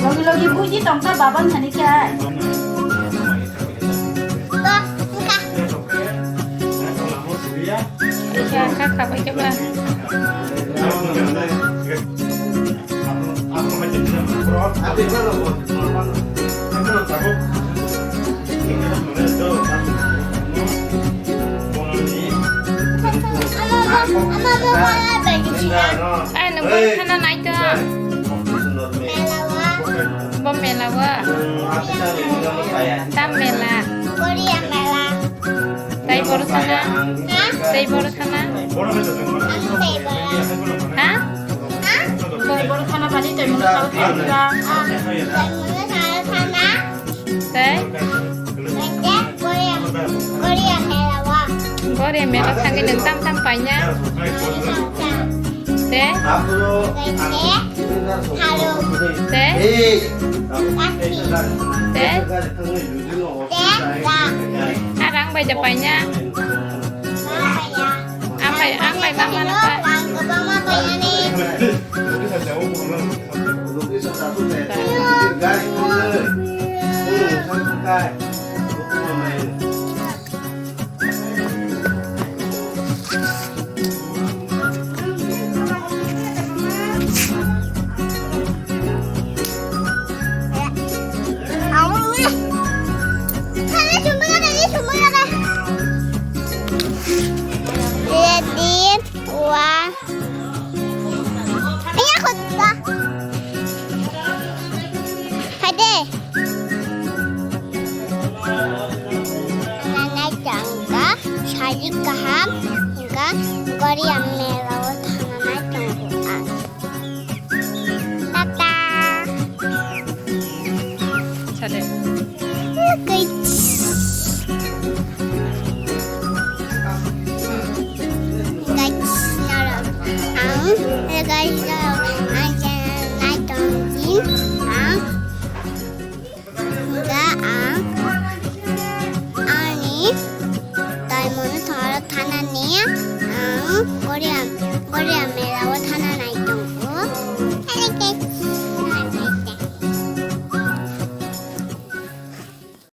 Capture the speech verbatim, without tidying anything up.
Logi logi buji tongkha baba thani khe. Kha kha bai khe ba. Ai, nwng bo khana nai tong. Bo mela o. Tam mela. Tei boro sana. Tei boro sana. Ha? Tei boro sana bani tei mona sal kha. Tei? Goria mela thangwi nwng tam tam paina. Tei? Tei? Tei? Arang bai da paina. Ang bai, ang bai mama na pa. Ready, one. Iya, khutbah. Hai de. Nanai tangka, sajik kaham, hingka, Goria mela o thangnai tongo ang. Tata. Sade. Guys, norok ang, guys, norok ang channel nai tong jin ang. Ga ang ani taimon thoro thana ni ang Goria, Goria mela o thana nai.